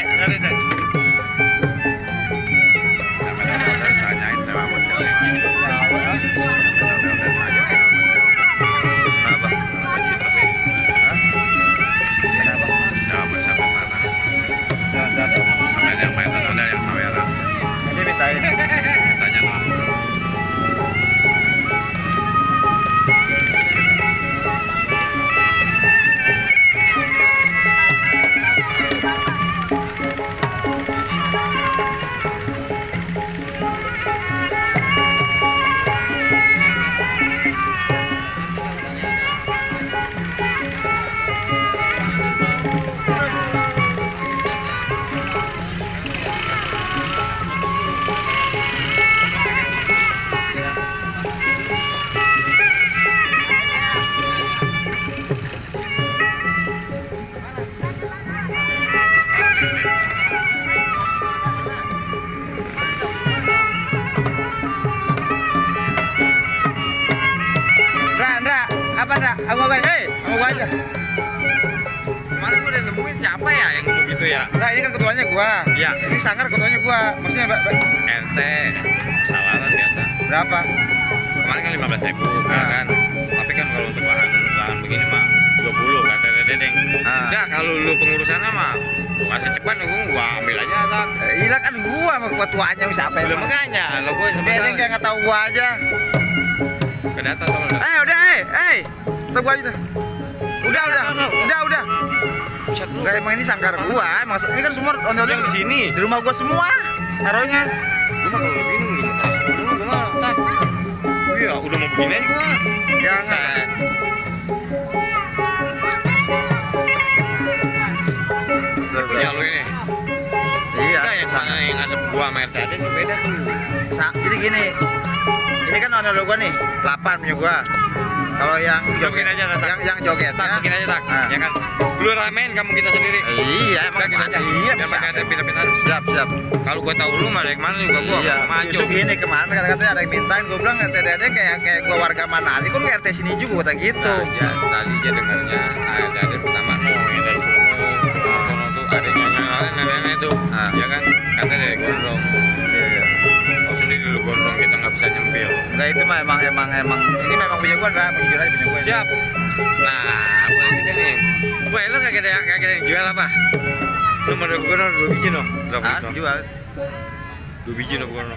sorry deh. Tanyain sewa sama siapa. Kenapa? Hah? Kenapa? Sewa sama siapa tanah? Sewa siapa? Makanya yang main ada yang saweran. Ini mintain. Tanya no. Apa enggak? Aku gua aja. Kemarin gua udah nemuin siapa ya yang ngomong gitu ya? Nah, ini kan ketuanya gua. Iya. Ini Sanggar ketuanya gua. Maksudnya RT salaran biasa. berapa? Kemarin kan 15.000 ya kan. Tapi kan kalau untuk lahan begini mah 20 kata Dedeng. Udah kalau lu pengurusannya mah gua kasih cepat gua ambil aja tak. Iya kan gua sama ketuanya siapa ya? Belum makanya lo gua sebenarnya. Dedeng kayak enggak tahu gua aja. Ke data soalnya. Udah, Tuh gua aja dah. Udah. Buset lu. Enggak, emang ini Sanggar gua. Emang ini kan semua Yang di sini. di rumah gua semua. Taruhnya. Gua mah kalau begini udah mau keras dulu gua mah. Tak. Iya, udah mau begini aja gua. Jangan. Punya lu ini. Iya. Enggak yang sana yang ada gua sama RT ada beda tuh. Jadi gini. Ini kan owner gua nih, 8 punya gua. Kalau yang Bikin aja tak. yang jogetnya. Tak bikin aja tak. Nah. Ya kan. Lu ramein kamu kita sendiri. Iya, emang Udah, gitu aja. Iya, Biar pakai ada pindah-pindahan. Siap. Kalau gua tahu lu mah dari mana juga gua Iya, maju. justru gini kemarin katanya ada yang mintain, gua bilang Dede kayak gua warga mana aja, kok RT sini juga kata gitu. Nah, ya tadi dia dengarnya ada pertama yang dari sono tuh ada nenek itu. Nah. Ya kan? Kata dari gondrong. Iya. Oh sendiri lu gondrong kita nggak bisa nyempil. Enggak, itu mah emang ini memang punya gua, Ndra, jujur aja punya gua. Siap. Nah, boleh juga nih. Gue lo kagak ada yang jual apa? Lu mau gue 2 biji no? Berapa itu? Jual. 2 biji no gue no.